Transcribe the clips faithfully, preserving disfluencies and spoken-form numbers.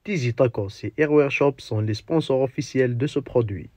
Dizzy Tacos et Airware Shop sont les sponsors officiels de ce produit.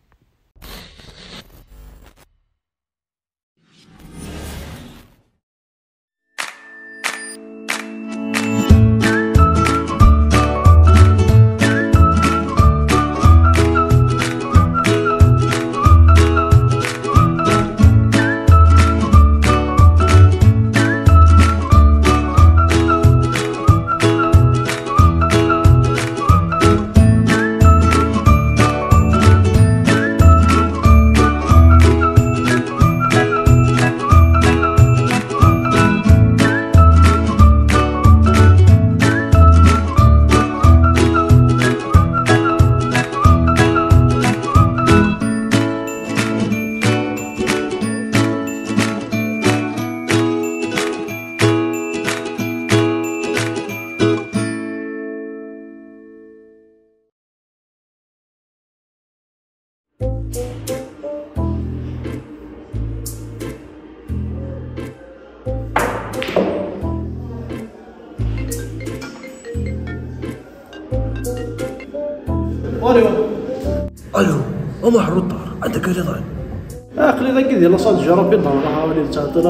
Allô. Allô, أم حروطار، عندك رضا؟ Aql-i dagi di laṣal n Jarabi, d-nruḥ, a wali, nettɛeṭṭil.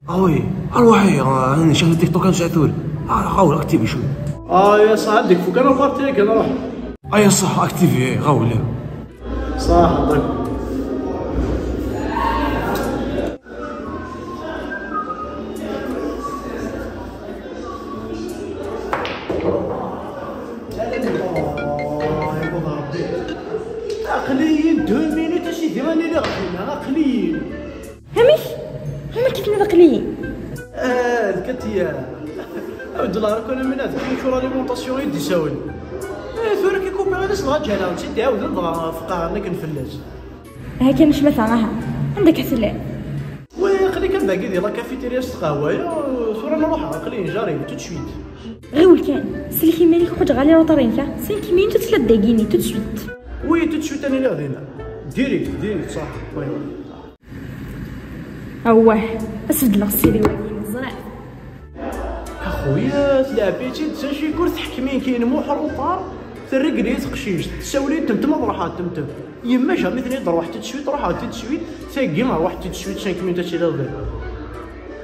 Ah oui, أرواحي، آه، أنا شغل تيك توك، أنا شعثول. آه، حاول أكتب شوي. آه، يا صاحبي، فوق أنا بارتي، كي نروح. آه، يا صح، أكتيفي، إيه، غاول، إيه. صح، عندك. Aql-iyi deux minutes, a sidi, rani liɣ dinna, aql-iyi. Amek? Amek i tenniḍ aql-iyi? Ah, d Katia. Abdullah, rek ana min ad kien kura alimentation i d-isawel. Eh, tura ki kupi ad as-dɣa ǧhaleɣ, tt-id-ɛawden dɣa feqqɛen akken fell-as. Aha kan cmata, aha. Anda k-tella? Wa, aql-i kan dagi di la cafeteria s tqahwa-ya, tura nruḥ, aql-i j'arrive tout de suite. Ɣiwel kan, sellek iman-ik, ḥuǧ ɣer l'aéroport-inek, cinq minutes ad tella dagini, tout de suite. Oui, tout de suite ad niliɣ dinna. Direct, direct, صح. Oui, oui. Awah, ad s-beddleɣ ssiri-wagi, ẓriɣ. Axuyat, leɛbit-id d acu i kur teḥkmin kayen muḥruṭar, terregli teqcict, tessawel-it temtem ad ruḥeɣ temtem. Yemma jamais tenna-d ruḥ tout de suite, ruḥeɣ tout de suite, tagi ruḥ tout de suite, cinq minutes ad tiliḍ da.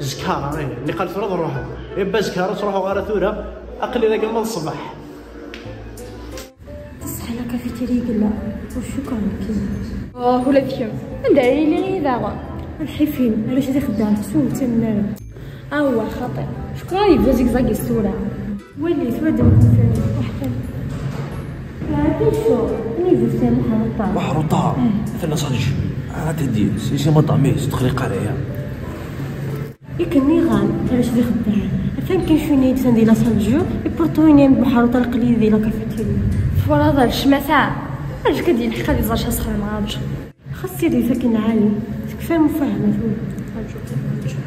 Zkara, eh, niqal tura ad ruḥeɣ. Ibba zkara, ur ttruḥuɣ ara tura, aql-i dagi ma d ṣṣbeḥ. Ṣṣeḥ, la cafeteria yella. Ur cukkeɣ nekkin. Oh, ula d kemm. Anda ara yili ihi daɣen? Lḥifin, ala d ixeddaɛen, ur ttamen ara. Awah, xaṭi. Cukkeɣ yebda zigzag-is tura. Wali, tura d-, Muḥruṭa. Anida-t Muḥruṭa? Muḥruṭa. Eh. Atan la salle de jeu. Ah, t'es dit, si c'est madame, c'est très carré, hein. Yak nniɣ-am, ala d ixeddaɛen. Atan kan cwiya yid-sen di la salle de jeu, et pourtant ini-am-d Muḥruṭa aql-i di la cafeteria. Tfuraḍ ar ccmata. Amek ad yelḥeq ad iẓer acu sxedmeɣ, rǧu. Xas tili takken lɛali, tekfa lmufahamat. Rǧu kan, rǧu.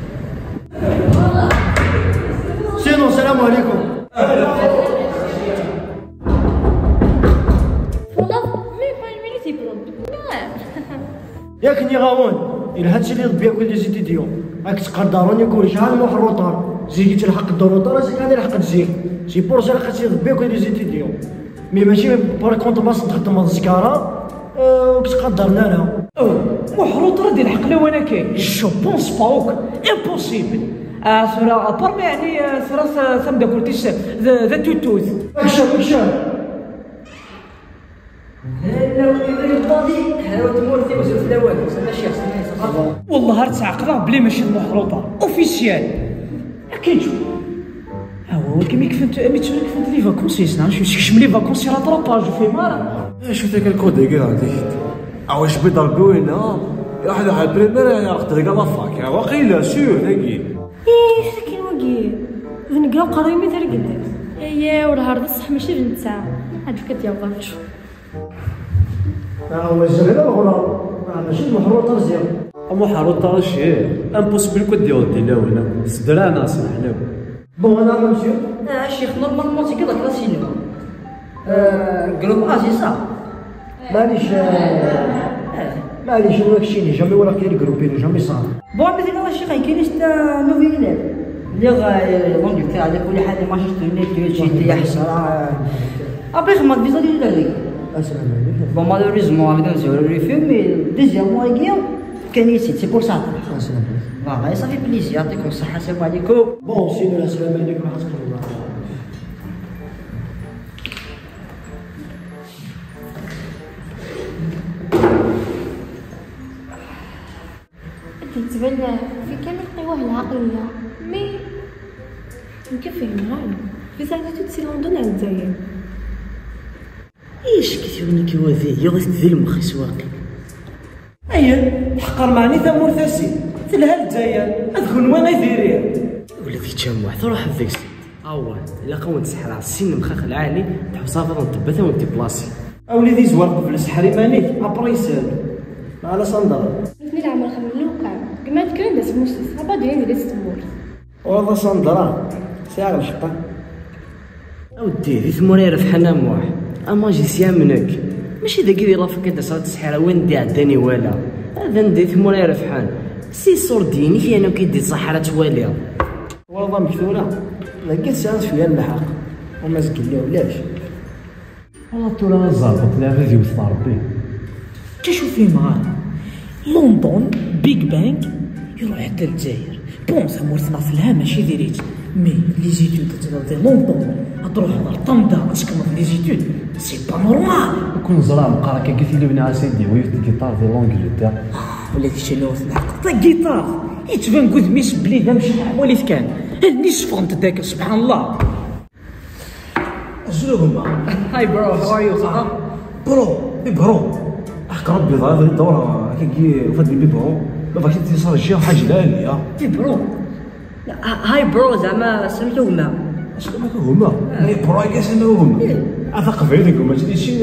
Sinon, salam alaikum. Tfuraḍ, même pas une minute, il pleut. Yak nniɣ-awen, yelha ad tiliḍ bien akked les étudiants. Ad k-ttqadaren yakk ur yecɛel Muḥruṭa. Zik i ttelḥaq-d Muḥruṭa, zik ad ilḥeq-d zik. C'est pour ça ilaq ad tiliḍ bien akked les étudiants. Mais mačči par contre ma s-txeddmeḍ zkara, euh, ur k-ttqadaren ara. Oh, Muḥruṭa ad ilḥeq lawan-agi. Je pense pas akk. Impossible. Ah, tura, à part ma yeɛni, ah, tura ta-, tameddakelt-is d, d tutut. Kcem, kcem. Hello everybody, hello tmurt-iw, zut lawan, mačči xsana. Wellah ar ttɛeqleɣ bli mačči d Muḥruṭa, officiel. Akken. Awa, welkem i kfant, mi tura kfant les vacances, yesna, acu sekcem les vacances rattrapage, ur fehim ara. Acu takal kod-agi ɣer dik? Awa, cbi darbi wina, iruḥ ad iruḥ primaire, iruḥ deg la fac, awa, qila, sûr, dagi. Ih, acu akken wagi? D nnger uqerruy mi d argaz. Aya, wellah ar d ṣṣeḥ mačči d netta. Ad d-yaweḍ rǧu. Ah, wa ziɣ d ameɣrur. Ah, mačči d Muḥruṭa ziɣ. A Muḥruṭa, acu? Impossible kod yaweḍ di lawan. Sdran-as, neḥna. Bon, ana monsieur. Ah, a ccix, normalement, c'est que la classe inu. Euh, groupe A, c'est ça? Maɛlic, euh, maɛlic, ur kcini, jamais walaɣ kra groupe inu, jamais ça. Bon, mais là, a ccix, كاين شتا نوفي إليف. Lliɣ, euh, l'Angleterre, على كل حال, Manchester United, j'étais يا حسرة. Après, il m'a déjà dit d'aller. Bon, malheureusement, avec un zéro refus, mais le deuxième mois, il vient, كان يسيت, c'est pour ça. Bah, ça fait plaisir, يعطيكم الصحة, السلام عليكم. Bon, c'est de la semaine, عليكم ورحمة الله. كيتبان فيه كامل قواه العقلية، مي ما كنفهمش والو. في ساعتي توت سي لندن على الجزائر. ايش كيثوني كيوافي يغث ذي المخ سواقي. ايا، تحقر معني ثمور ثاسي. تلها الجزائر، اذكر وين غيديري. ولا في تشمع، تروح الفيكس. اوا، الا قوم تسحر على السن مخاخ العالي، تحوصافة ونتبثة ونتبلاصي. اولي ذي زوار قبل سحري مانيك، ابريسال. مع لا ساندرا. مثني العمر خملوقة. كما تكرم بس موسس، ابا دين دي ستمور. والله ساندرا، ساعة الحق. اودي، ذي ثمور يعرف حنا موح. اما جي سيا منك. ماشي ذاك اللي رافك انت صارت السحرة وين دي عداني ولا. هذا ندي ثمور يعرف حان. سي صور ديني كي انا كي دي صحرا توالي. والله مكثورة، لقيت ساعات شوية الحق. وما زقلي ولاش. والله ترى زربط لعبة ديال ربي. تشوفي معانا. لندن، بيج بانج، يروح حتى الجزائر. بون، سا مورثنا في الهام ماشي ديريت. مي لي زيتود تبدا في لندن، تروح لطندا، تكمل لي زيتود. سي با نورمال. كون زرا مقارا كي قلت لي بني اسيدي ويفت جيتار في لونجلتير. اه، ولا ديك الشيء اللي وصل الحق. طا جيتار. يتبان قدميس بلي دا مشي حوالي كان. نيش فهمت داك، سبحان الله. الزلوم. Hi bro, how are you? صح؟ برو، اي برو. احك ربي ضايف الدورة، كي كي فدي بي برو. ما بغيتش تيصير شي حاجة لا ليا. اي برو. هاي برو، زعما سميتو هما. سميتو هما؟ اي برو، كي سميتو هما. افاق بعيدك، ما تدي شي،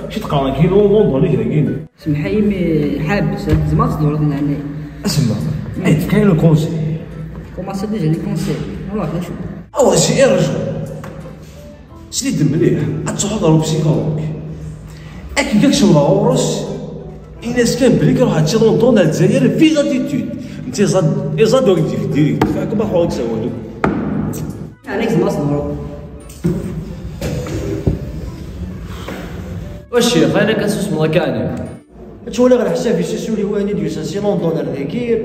شي تقرا كي لون، لون، لون، كي سمح لي، مي حابس، هاد الزمان تدور لنا هنا. اسمع، اي كاين لو كونسي. كومونسي ديجا لي كونسي. والله غير شوف. اوا سي ارجو. سيدي مليح، اتروح ضرب بسيكولوج. اكن كاك شمضة غورس. الناس كان بلي كروح هادشي لوندون الجزائر فيزا ديتود. انت زاد، اي زاد وقت ديريكت. فاكم ما حاولت سوالو. عليك زعما صبروا. واش يا خاينا كنسوس ملاكاني؟ تولي غير حسابي سي سوري واني ديوسا سي لوندون ذاكي.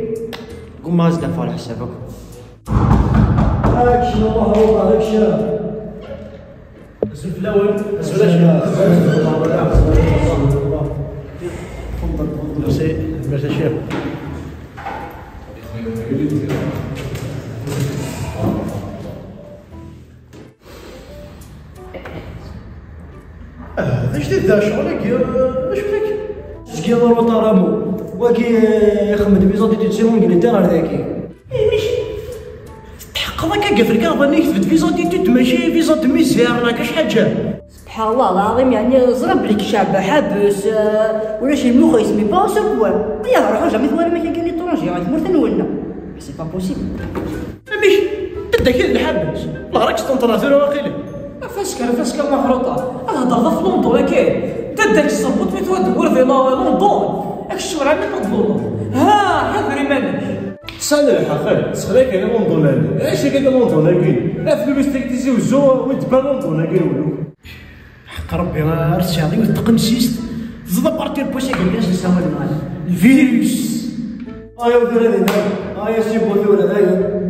قوم ما زدان فعل حسابك. هاك شنو الله، هو هاك شنو. الزول في الاول، الزول الاول. تفضل، تفضل. ميرسي، ميرسي شيخ. آه، هذا جديد ذا شغلك، يا، اش فيك؟ زكي روطا رامو، واكي يخمد بيزا دي تيتسي مون انجلترا هذاكي. إيه، مش تحقق هكا في الكرفان يكتب فيزا دي توت ماشي فيزا دو ميزير، راك اش حاجة؟ سبحان الله العظيم، يعني زرب لك شعب حابس، آه، ولا شي مخ يسمي با سكوان. يا روح جامي ثوالي ما كاين لي ترونجي، راك مرتين ولا؟ سي با بوسيبل. مش تدك الحبس. الله راك تنطر ثورة واقيلا. فاسكر، فاسكر مغروطة. انا هضر في لندن كاين. تدك الصبوط متواد ورد لندن. اك الشورى من لندن. ها، حضري مالك. سال الحق، سخليك انا لندن هنا. ايش كده لندن هنا؟ لا فلوس تك تيزي وزو وتبان لندن هنا ولو. حق ربي راه راه الشعبي والتقنشيست. زاد بارتي البوشة قال لي اش نسوي معاه. الفيروس. اه يا ولد الذين، اه يا سي بوثور هذايا.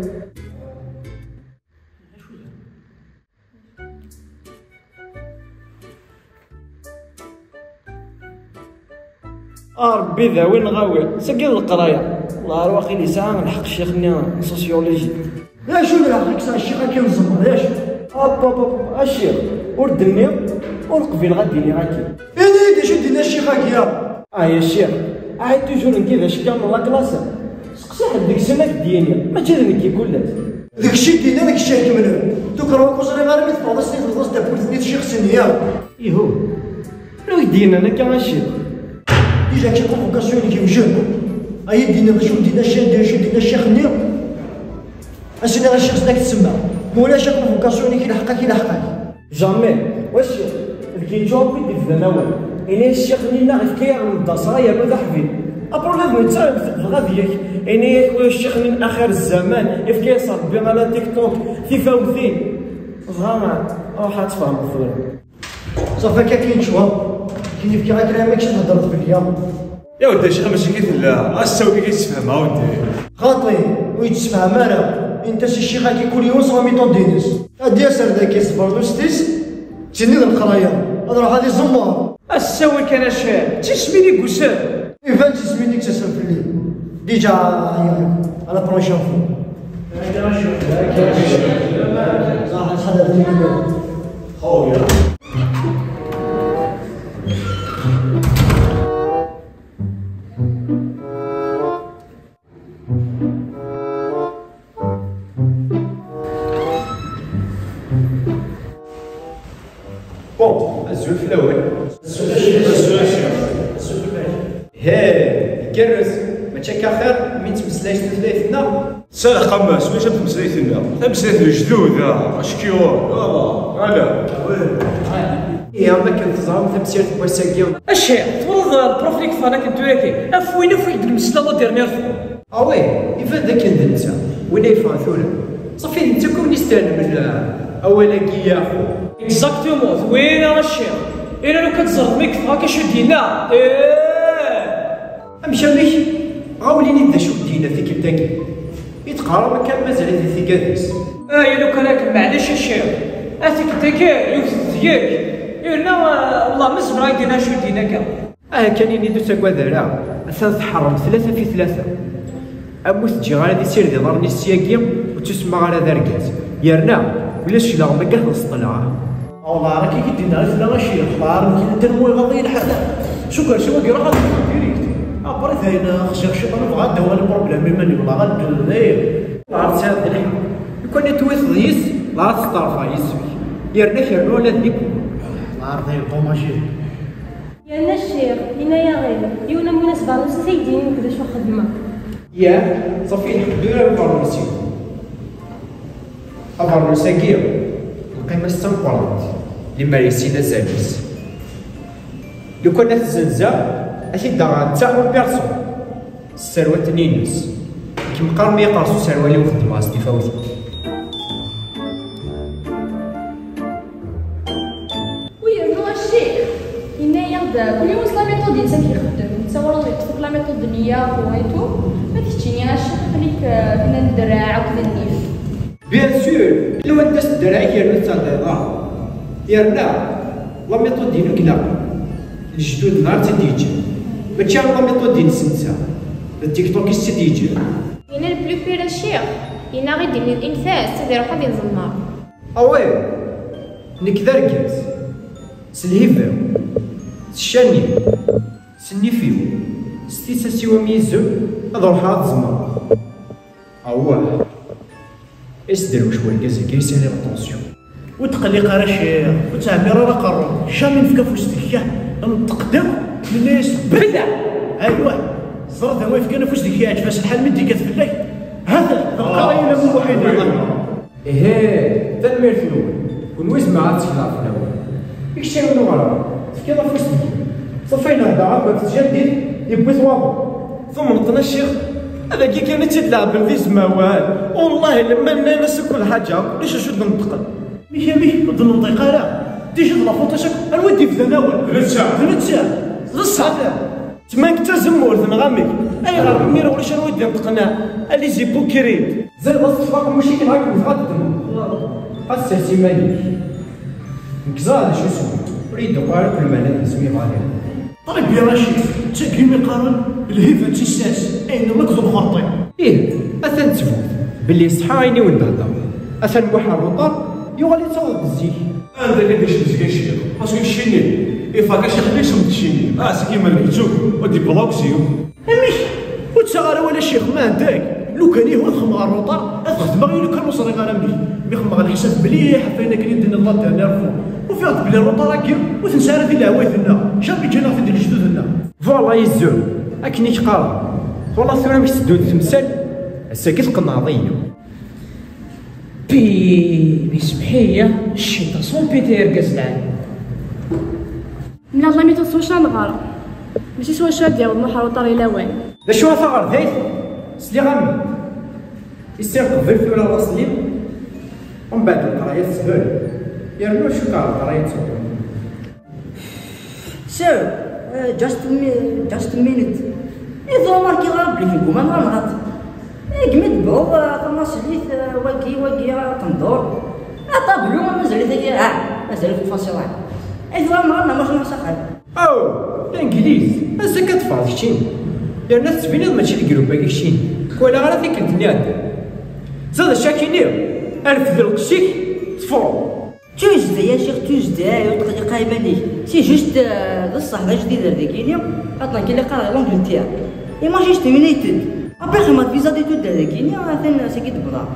آه، ربي ذا وين غاوي؟ سجل القراية. الله راه واقيلا يسعى نلحق الشيخ نيا سوسيولوجي. يا شو اللي يعطيك ساعة الشيخ كي نزمر، يا شو؟ هوب، هوب، هوب، الشيخ. ور الدنيا، ور قبيل غادي لي غادي. إيه، إيه، شو دينا الشيخ هاكيا؟ آه، يا الشيخ. آه، توجور نكي ذا شكا من لا كلاس. سقسي حد ديك السنة ديالي. ما جا نكي كلات. داك الشيء دينا داك الشيء كملوا. دوك راه كوزري غير ميت فاضل سنين فاضل تاع بوليس نيت شيخ سنيا. إيهو. لو يدينا أنا كان الشيخ. ديجا كي كونفوكاسيون اللي كيوجد. أي دينا باش ودينا الشيخ، دينا شو دينا الشيخ نيا. أسيدي راه الشيخ سناك تسمى. مولاي شا كونفوكاسيون اللي كيلحقك، كيلحقك. جامي. واش ذكي جواب كي دير في الأول؟ إني الشيخ نينا غير كي يعمل الدار صغير ولا حبيب. أبروبليم نتا في الغد ياك. إني ياك ولا الشيخ من آخر الزمان. إف كي صار بين على تيك توك. في فوتي. غامع. أو حتفهم الثورة. Ṣafi akka akken ččwa. Akken i fkiɣ akken am akken thedreḍ fell-i. Ya weddi, acḥal mačči akka i tella. Ass-a akka i tessefhem, a weddi. Xaṭi, ur yettessefham ara. Init-as i ccix-agi kul yiwen s la méthode-ines. Ad d-yas ar daki s tberdust-is, d tin i d leqraya. Ad ruḥ ad iẓemmer. Ass-a kan a ccix, d tismin i yussan. Iban d tismin i yettasen fell-i. Déjà, à la prochaine fois. Ṛaḥ, ḥader. Bon, azul fell-awen. Azul a ccix. Azul a ccix. Azul fell-ak. He, igerrez. Mačči akka axir mi nettmeslay s tutlayt-nneɣ? Sarax a Mass, ulac am tmeslayt-nneɣ. Tameslayt n lejdud, ah, ackiwa, ah, ala. Ihi, am akken teẓram tamsirt n wass-agi. A ccix, twalaḍ lprofil i yeffɣen akken tura-agi? Af win akk i d-nemsla la dernière fois. Ah ouais, iban dakken d netta, win ay yeffɣen tura. Ṣafi d netta kan i s-ternem, eh, awal-agi, a xu. Exactement, d win a ccix. Ira lukan teẓreḍ mi yeffeɣ akka acu d-yenna. Eh! Amek, amek? Ɣawlini-d d acu d-yenna tikkelt-agi. I teqqareḍ kan mazal-it di tigad-is. Ay, lukan akken, maɛlic a ccix. A tikkelt-agi, yiwet deg-k. Yerna, eh, wellah ma zemreɣ ad d-iniɣ acu d-yenna akka. Aha kan ini-d ur ttagad ara, atan tḥeṛṛem tlata fi tlata. Am ur teǧǧiɣ ara ad issired iḍarren-is syagi, ur ttusemmaɣ ara d argaz. Yerna, ulac leɣma akka tneṣṭleɣ. Awḍaṛ akka i k-id-inna i tella a ccix, ḍaṛ nekk d tanwa iɣaḍ-iyi lḥal. Suker siwa iruḥ ad yeffeɣ direct. Après dayen xziɣ ciṭan, bɣa ad d-awal problème iman-iw, ḍaṛ ad d-ddun dayen. Ḍaṛ tesɛiḍ lḥeqq. Lukan i twiṭeḍ yis, ḍaṛ testeṛfa yis-k. Yerna kernu ula d nekk. Ḍaṛ dayen bon a ccix. Yerna ccix, yenna-yaɣ-id, yiwen am win asbarnus-is ay d-yinin nekk d acu xedmeɣ. Yah, ṣafi lḥemdullah abarnus-iw. Abarnus-agi, lqima-s d tameqqrant, limer yessin azal-is. Lukan ad t-zzenzeɣ, ad t-id-aɣeɣ netta en personne. S tserwat-nni-ines. Kem qqaren mi yeqqers userwal-iw xeddmeɣ-as tifawtin. U yernu a ccix, yenna-yaɣ-d kul yiwen s la méthode-ines amek ixeddem. Netta ur yeṭṭef akk la méthode-nni akk et tout. Ma d keččini a ccix, aql-ik, eh, bnan ddreɛ akked nnif. Bien sûr, illa wanda s ddreɛ-ik yernu ur tettɛeddayeḍ ara. Yerna, la méthode-inu ilaq lejdud-nneɣ ara tt-id-yeǧǧen. Mačči am la méthode-ines netta. D TikTok i s-tt-id-yeǧǧen. Yenna le plus pire a ccix, yenna-aɣ-id-inin init-as ad iruḥ ad iẓemmer. Ah ouais, nekk d argaz. S lhiba-w, s ccan-iw, s nnif-iw, s tissas-iw am yizem, ad ruḥeɣ ad ẓemreɣ. Awah. Isderwec wergaz-agi, yesɛa la tension. Ur tqelliq ara ccix, ur ttɛemmir ara aqerru, jamais nefka afus deg-k, neṭṭeq-d akk, nenna-yas belleɛ! Aywa, ẓer d anwa yefkan afus deg-k, yeɛǧeb-as lḥal mi d-ikat fell-ak, ha-t-a, d lqara yella Muḥ Ḥidi. Ihi, tanemmirt-nwen, kunwi zemreɣ ad ttekleɣ fell-awen. I kečč a win uɣerda, tefkiḍ afus deg-i. Ṣafi nehder akk ɣef tjaddit, yewwi-t waḍu. Tumneḍ-ten a ccix? Ad agi kan i tt-id-leɛben d izmawan. Wellah lemma nnan-as akk lḥaǧa, ulac acu d-neṭqen. Mik, amek ur d-nenṭiq ara? Déjà d la faute-is akk, anwa i d-yebdan awal? D netta. D netta. D ṣṣeḥ. Tman d tazemmurt neɣ amek? Ayɣer imir ulac anwa i d-ineṭqen? A les hypocrites. Zad ad teṭṭfeḍ aqemmuc-ik neɣ ad k-wteɣ ad teddmeḍ. Ad tessers iman-ik. Nekk ẓriɣ d acu isem. Ur yi-d-uqeɛ ara akk lmeɛna d isem iɣalin. Ṭribya Racid, d tagi mi qqaren lhiba d tissas, ayen akk d lxerṭi. Ih, atan ttbut belli ṣṣeḥa ayen i wen-d-heddreɣ. Atan Muḥ Ruṭar yuɣal yettaweḍ-d zik. Anda i d-icemzeg acciq? Parce que ccini, ifaq acciq-nni isem d ccini. Ah, c'est qui malgré tout, au début, c'est Amek? Ur ttaɣ ara awal a ccix, ma ɛendak. Lukan ih ur xemmeɣ ɣer Ruṭar, ad xedmeɣ i lukan ur ẓriɣ ara mlik. Mi xemmeɣ leḥsab mliḥ ɣef wayen akken i d-tenniḍ la dernière fois, ufiɣ-d belli Ruṭar-agi ur t-nesɛi ara di leɛwayed-nneɣ, jamais ǧǧan-aɣ-t-id lejdud-nneɣ. Voilà, izem, akken i k-qqareɣ. Twalaḍ tura amek tteddun temsal? Ass-agi tqenɛeḍ-iyi. Pi, mi semḥ-iyi, cciṭa, son piti argaz lɛali. Mneɣ la méthode s wacu ara nɣer, mačči s wacu ad d-yaweḍ Muḥ Ruṭar i lawan. D acu a taɣerdayt? Sliɣ-am-d. Issiɣ qbel tura laṣel-im, umbeɛd leqraya teshel, yernu cukkeɣ leqraya tettewwil. Sir, uh, just a mi-, just a minute. I tura ma rkiɣ ara belli keguma neɣ nɣaṭ. I gmi d-tewweḍ, uh, tamaslit, uh, wagi, wagi, uh, qendur. A tablu, mazal-it agi, ah, mazal-it ṭṭfasiḍ. I tura ma nɣaṭ, ma s axxam. Oh, Langliz, azekka ad teffɣeḍ keččini. Yerna tettbiniḍ mačči d grupp-agi keččini. Walaɣ ara tikkelt-nni iɛeddan. Ẓer d acu ara k-iniɣ, rfed lqecc-ik, teffɣeḍ. Tuesday, a ccix, Tuesday, ur tqelliq ara iman-ik. C'est juste, euh, d ṣṣeḥ d ajdid ar dagini, xaṭer nekk lliɣ qqareɣ i l'Angleterre. Imagine United. Après, xedmeɣ visa d'études ar dagini, atan sagi d-wwḍeɣ.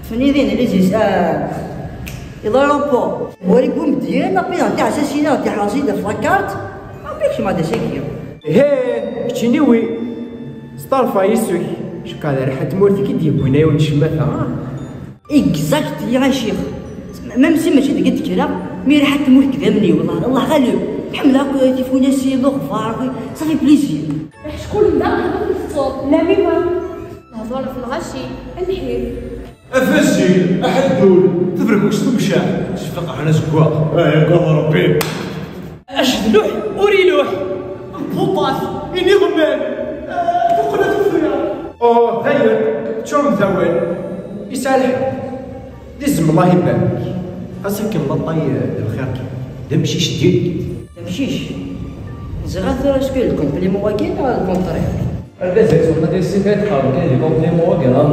Ṭṭfen-iyi din, les is-, euh, i l'aéroport. War i wumedyen, après, ɣer tiɛessasin, ɣer tiḥerẓin, ɣef la carte. Après, kecmeɣ-d ass-agi. He, keččini wi, steṛfa yes-k. Cukkeɣ d rriḥa n tmurt i k-id-yewwin a yiwen n ccmata. Exact, ya a ccix. Même si mačči deg i d-kkreɣ, mi rriḥa n tmurt deg idammen-iw, Allah, Allah ɣalib. Ḥemmleɣ akk tifunasin, leɣbar, ça fait plaisir. Iḥeckulen daɣen ad ten-tettuḍ, la mémoire. Lehdur ɣef lɣaci, lḥir. Afazil, aḥeddul, taberkust umcaḥ, sfeqɛen azeggaɣ. Ah, yaggaḍ Rebbi. Acedluḥ ur iluḥ. Lbuṭat, iniɣman, ah, tuqqna tuffra. Oh, dayen, teččurem d awal. Yesɛa lḥeqq. D izem Allah ibarek. Xas akken laṭay, eh, d lxir kan. D amcic direct. D amcic. Ẓriɣ tura, est-ce que d compliment wagi neɣ d contraire? Argaz-agi ur qqad yessin kra teqqaren kan di compliment wagi, neɣ?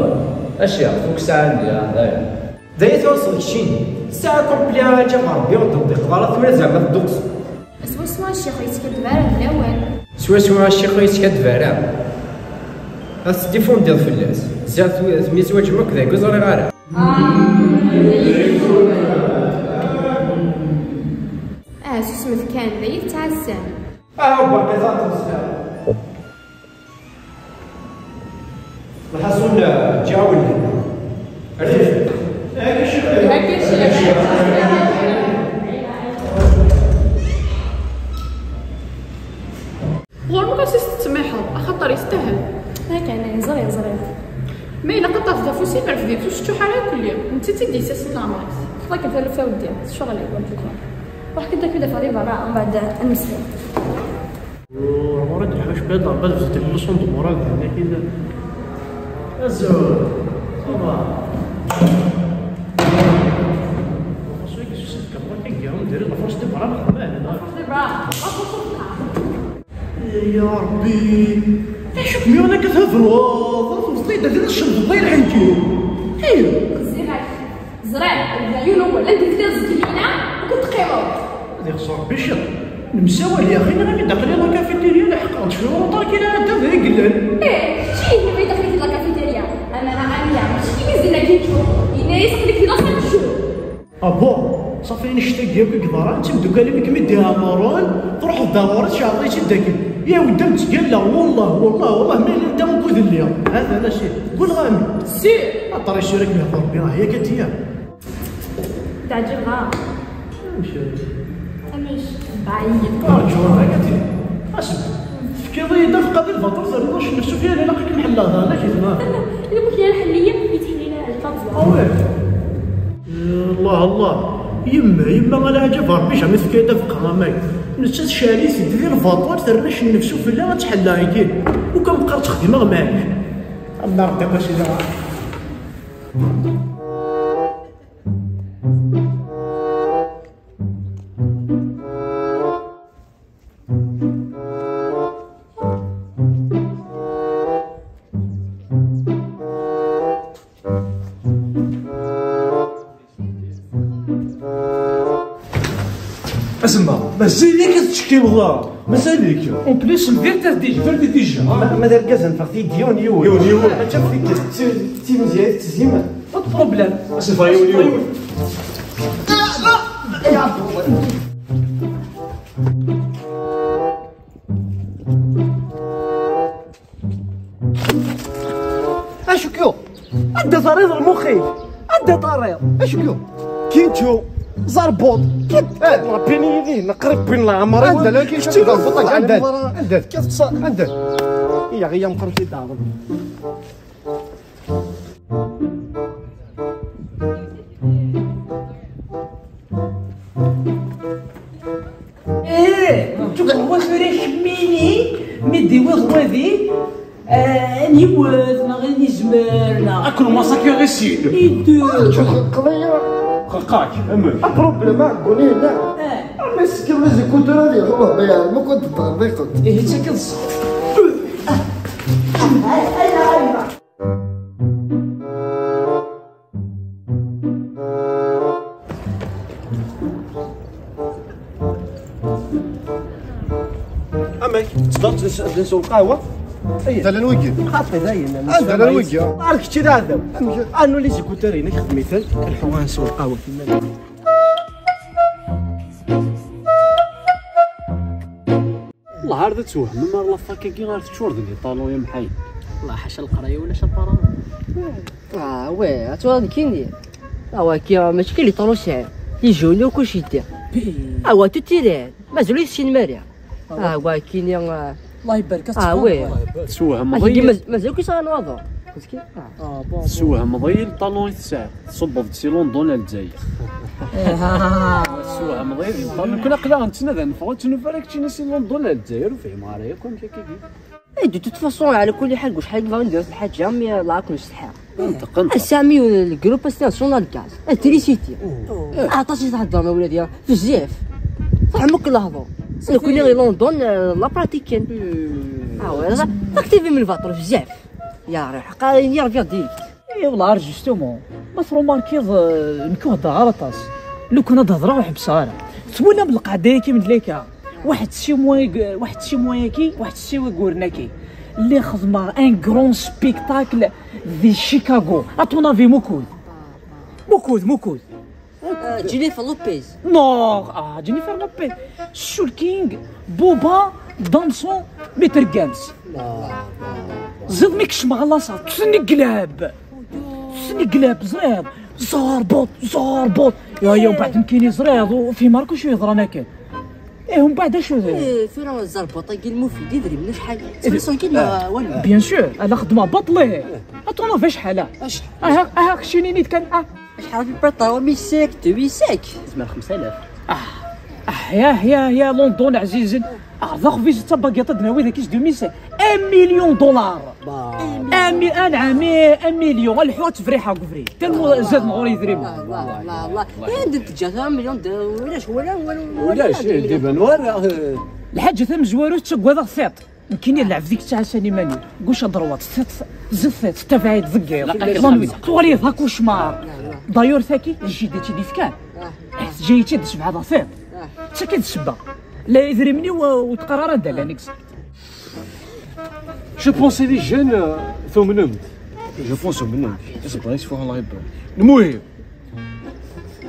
Aci, ɣef ukessar andi, ah, dayen. D aya twaṣṣel keččini. Tesɛa complet ara ǧǧeɣ Rebbi ur d-nṭiqeḍ ara tura zeɛma tedduqseḍ. Swaswa a ccix ur yeskaddeb ara d lawan. Swaswa a ccix ur yeskaddeb ara. Ad teddifundiḍ fell-as. Ziɣ twi-, temyezwaǧem akk d agu ẓriɣ ara. Ah, susmet kan, d ayi tettɛassam. Ah, berka taṭṭust. Lḥaṣun, ǧǧiɣ-awen lehna. Rrif. Ɣur-neɣ a s-tettmiḥeḍ, axaṭer yestahel. Akken, ẓriɣ, ẓriɣ. Ma ilaq ad tafeḍ afus-im, rfed-it, ur s-ttuḥ ara akk-lli. Netta i d-yessasen leɛmer-is. Xḍa-kem taluft a weddi, s ccɣel-ik, wa n tuka. Ruḥ kan ad k-id-afeɣ di berra, mbeɛd ad nmeslay. Ur d-iḥuc bad, bad bzet une leçon de morale din, akin. Azul, ça va. François, qu'est-ce que c'est que ça? Comment t'es guéri? On dirait la France des bras, la France des bras. Ya Rebbi, acu kem-yuɣen akka thedreḍ? Tebḍiḍ ad tcemteḍ ay lḥenki. Ih. Ẓriɣ-ak. Ẓriɣ, d yiwen uwal, anda tella zgelina, ur teqqimeḍ. Ad ixṣer Rebbi ciṭ. Nemsawal yaxi, nniɣ-am-id aql-i la cafétéria, leḥqeɣ-d cwiṭ uṭar kra ɛedda d ay yellan. Ih, kečč i yenna-ak aql-ik di la cafétéria. Amana Amina, mačči d imezzin-agi i ččuɣ. Yenna-yas aql-ik di la salle de jeu. Ah bon? Ṣafi, annect-agi akk i yeḍran, d timeddukal-im i kem-id-iɛemmren, truḥeḍ-d ar ɣur-s, tceɛleḍ-itt-id akken. Yaw-d am ttgalla, wellah, wellah, wellah, ma yella d ameggud lliɣ. Hatan a si, ggulleɣ-am. Si! Aṭer isura kem-ihḍer Rebbi, ah, yak ad t-yaf. Teɛǧeb-aɣ. Amek? Amek? Bɛid. Arǧu, haka ti. Asem. Tefkiḍ-iyi-d afeqqad i lbaṭel, ternuḍ acennef s ufyal, ilaq ad kem-ḥelleɣ daɣen, a gma. Ilaq ad kem-ḥelleɣ, yettḥellil lṭaẓla. Ah ouais. Allah, Allah. Yemma, yemma, ala ɛǧab Rebbi, jamais tefka-yi-d afeqqad am wagi. Nettat tecɛel-it-id di lbaṭel, terna acennef s ufella, ad tḥelleɣ-igi. Ukan meqqar ttxeddimeɣ maɛic. Am Rebbi, a sidi. Asemma, mazal-ik ad tettcekkileḍ ara. Mazal-ik. En plus, lbirt-a déjà. Lbirt déjà. Ma, ma d argaz, neffeɣ-t-id yiwen yiwen. Yiwen yiwen. Mačči am tikkelt. D ti-, d timezya i tettezim. Pas de problème. Asenfeɣ yiwen yiwen. Acu k-yuɣ? Anda terriḍ lmux-ik? Anda terriḍ? Acu k-yuɣ? Kintu, zerbuḍ, kit, eh, Rebbi yid-i, qrib win leɛmer-iw. Anda la kintu, zerbuḍ, anda? Anda? Anda? Iyaɣ, iya meqqar-it-id daɣen. Eh, tu vois, Wadi, eh, n yiwet neɣ n yizmer neɣ. Akken maṣaki ɣisin. Iddu. Qḍiya. Xaqak, amek? Aproblem aɛeggun hna. Eh. Ama yessekkeḍ les écouteurs ad iruḥ, ma yeɛlem akk ad d-ṭṭerḍiqent. Ihi d takka d ṣṣeḥ. Amek? Tzedɣeḍ d nsew lqahwa? Anda llan wigi? Xaṭi dayen. Anda llan wigi? Ar kečč d aɛdaw. Amek? Anu les écouteurs-inek xdem-iten. Lḥu ad nsew lqahwa. Wellah ar d ad twehmem ar la fac-agi ar teččur d les talons ya mḥayen. Wellah ḥaca leqraya ulac apparemment. Ah ouais, ad twehmeḍ nekkini. Ah ouais, kya mačči kan les talons sɛiɣ. Les jaunes akk ceddiɣ. Ah ouais, tout est réel. Mazal ur tessinem ara. Ah ouais, kini, ah. Allah ibarek, ah ouais. Teswehmeḍ-iyi. Mazal akk yesɛa nwaḍer. Tessewhmeḍ-iyi les talons i tesɛiḍ. Tṣubbeḍ-d si London ar Lezzayer. Tessewhmeḍ-iyi les talons. Kul aql-aɣ nettnadi ad neffeɣ, ur ttnuf ara keččini si London ar Lezzayer, ur fhimeɣ ara yakk amek akka-agi. Eh, de toute façon, ɛla kulli ḥal, deg wacḥal n tɣawin deg at lḥaǧa, mi, eh, la akk nesteḥḥa. Ass-a, mi, eh, le groupe ass-a, Sonal Gaz, eh, Trisiti. Aṭas i theddrem a wladi, bezzaf. Tfehmem akk lehdur. Nekkni i London, eh, la pratiken. Ah ouais, la, active mi lbaṭel, bezzaf. Ya Rebbi, ḥqa, ini Rebbi direct. Eh, والله, justement, ma trumarkiḍ, eh, nekk ur heddreɣ ara aṭas. Lukan ad hedreɣ, ur ḥebbseɣ ara. Twalam lqaɛda-yagi n lika? Waḥed six mois, waḥed six mois-agi, waḥed six mois-agi, lliɣ xedmeɣ un grand spectacle di Chicago. À ton avis, mukud? Mukud, mukud? Ah, Jennifer Lopez. Non, ah, Jennifer Lopez. Shulking, Boba, Danson, Maître Gims. Ziḍ mi kecmeɣ ɣer laṣal, ttneglab. Ttneglab, ẓriḍ. Zerbuṭ, zerbuṭ. Ya, ya, mbeɛd nekkini ẓriḍ, ur fhimeɣ ara acu yeḍran akken. Eh, mbeɛd acu d? Eh, tura zerbuṭ-agi lmufid, idrimen acḥal? Ttxelṣen kan, eh, wala? Bien sûr, ala xedmeɣ baṭel, eh. Attends, acḥal-a? Acḥal? Aha, aha, keččini-nid kan, ah. Acḥal di lpiṭa? Mille cinq, deux mille cinq. Tezmer xemsa alaf. Ah, ah, ya, ya, ya, London ɛzizen. Ah, d axbiz d tabagiṭ ad d-nawi dagi s deux mille cinq. Un million dollar. Bah. Un mi-, anɛam, un million. Lḥu ad tefriḥ deg ubrid. Tellement zaden ɣur-i idrimen. La, la, la, la. Eh, anda teǧǧa un million de, ulac, wala, wala, wala. Ulac, eh, d iban wara, eh. Lḥaǧa tamezwarut ttaggadeɣ tiṭ. Nekkini d lɛebd i yettɛassan iman-iw. Gauche à droite, tiṭ, zdat tiṭ, tabaɛid deg iḍ. Ilaq ad tuɣal d akucmar. D'ailleurs, tagi, d jida i tt-id-ifkan. Teǧǧa-yi-tt-id sebɛa d afiḍ. D takka i d ssebba. La idrimen-iw, uh, ur teqqar ara anda llan, exact. Je pense les jeunes, euh, tumnem-d. Je pense tumnem-d. Isebba yesfuḥ, Allah ibarek. Lmuhim,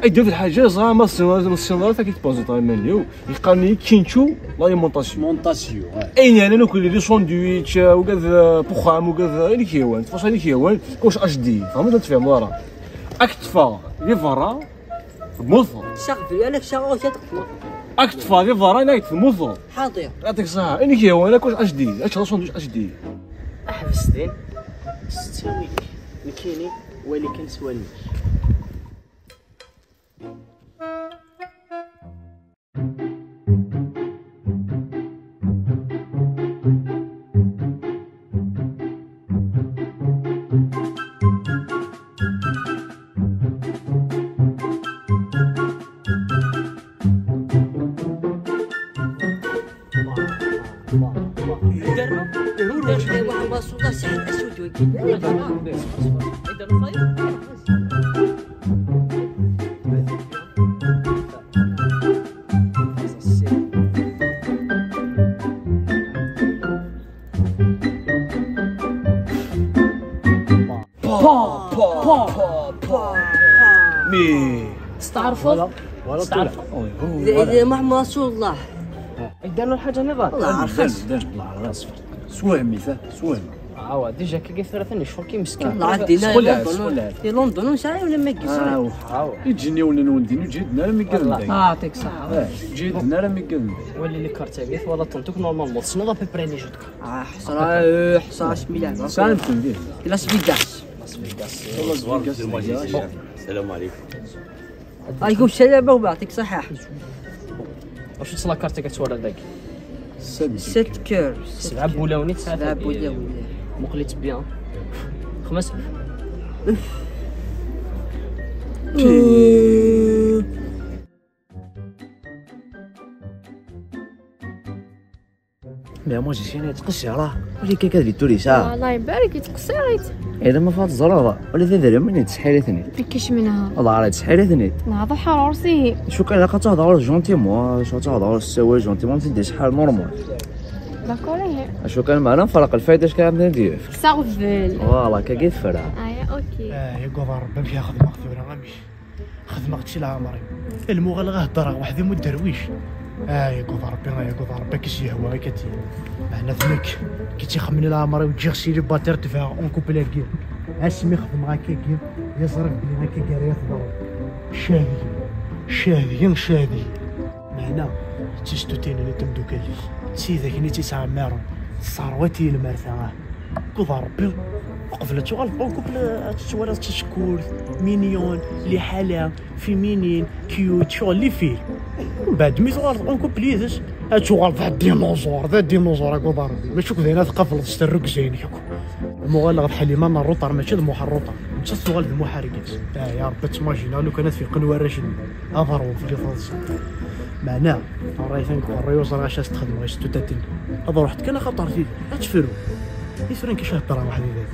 ay d lḥaǧa, ẓra ma tessineḍ, ma tessineḍ ara, taki tbaẓiḍ ɣer iman-iw. Yeqqaren-iyi Kinchu, la alimentation. Montasio, ouais. Ayen yeɛnan akk les sandwichs, uh, ugad, uh, puxxam, ugad, uh, inek yawan, tfaṣal inek yawan, kuc H D, tfehmeḍ ad tfehmeḍ ara. Ad k-ṭṭfeɣ di berra, temmuteḍ. Ccɣel, أنا ccɣل, ad k-ṭṭfeɣ di berra, ad k-temmuteḍ. حاضر. Yeɛṭik ṣṣeḥḥa. Inek yawan, kuc H D, ad teččeḍ asandwič H D. Ḥbes din, s ttawil-ik, nekkini, wali kan s wallen-ik. Pa, pa, pa, pa, pa. Mais تستعرفوا؟ Voilà, voilà. تستعرفوا؟ Oui, oui, voilà. إذا ما رسول الله. عندنا الحاجة نظام. والله رخص. سوهم مثال، سوهم. عاود ديجا كي قلت ثلاثة شهور كي مسكين. والله عندنا سخلات، لندن. سخلات. في لندن وساعي ولا ما يجيش. آه، وح-، آه. يجيني ولا نولدي، نجي نرمي قلبي. آه، يعطيك الصحة. آه، جيت نرمي قلبي. ولي لي كارت عبيث ولا طنتوك نورمالمون. شنو لا بيبري لي جوتك؟ آه، حصرا، آه، حصرا، شميلة. سانت ندير. لاس فيغاس. لاس فيغاس. السلام عليكم. عليكم السلام، أبو، يعطيك الصحة. واش تصلى كارتك كتورى داك؟ Sept cœurs. سبعة بولاوني تسعة سبعة بولاوني. مقلت بيان. خمس. Mais moi, j'ai signé تقصي راه. ولي كيكا دي توري ساعة. الله يبارك، يتقصيريت. إذا ما فات زرارة ولا تدري مني تسحيلتني. بكش منها. والله عاد تسحيلتني. نهضر حرورسي. شو كان لقى تهضر جونتيمون، شو تهضر السوا جونتيمون تدي شحال نورمال. داكور، ايه. شو كان معنا فرق الفايدة اش كان ندير. ساغفل. فوالا كي فرا. ايا، اوكي. اه يا كوفا ربي فيها خدمة خدمة غامش. خدمة غتشي العمري. المغال غهضر وحدي مو درويش. اه يا كوفا ربي، اه يا كوفا ربي كي شي هو كتي. معنا ذنك كي تيخمني العمري وتجي غسيلي باتير تفها اون كوبل كير. اسمي خدمة هكا كير. يا زرق بلي هكا كير يا خضر. شادي شادي شادي. معنا تيستو تيني تمدو كاليش. سيدك ني تيسعمرو. الثروة تي المرثا. كوفا ربي. قبل تشغل اون كوبل تتولى تشكور مينيون لي حالة فيمينين كيوت شغل لي فيه. من بعد مي تغال اون كوبل يدس تشغل ذا الديناصور، ذا الديناصور اكو ضربي ماشي كذا هنا تقفل تسترك زين ياكو. المغالغ بحال ما الروطار ماشي المحرطة. انت السؤال المحركات. اه يا ربي تماجينا لو كانت في قنوة رجل. اضرب في الفرنسا. معناه رايت نقول الريوز راه اش تخدم واش توتاتين. هذا رحت كان خطر فيه. اتفرو. يسرن كيش هضر واحد يدير.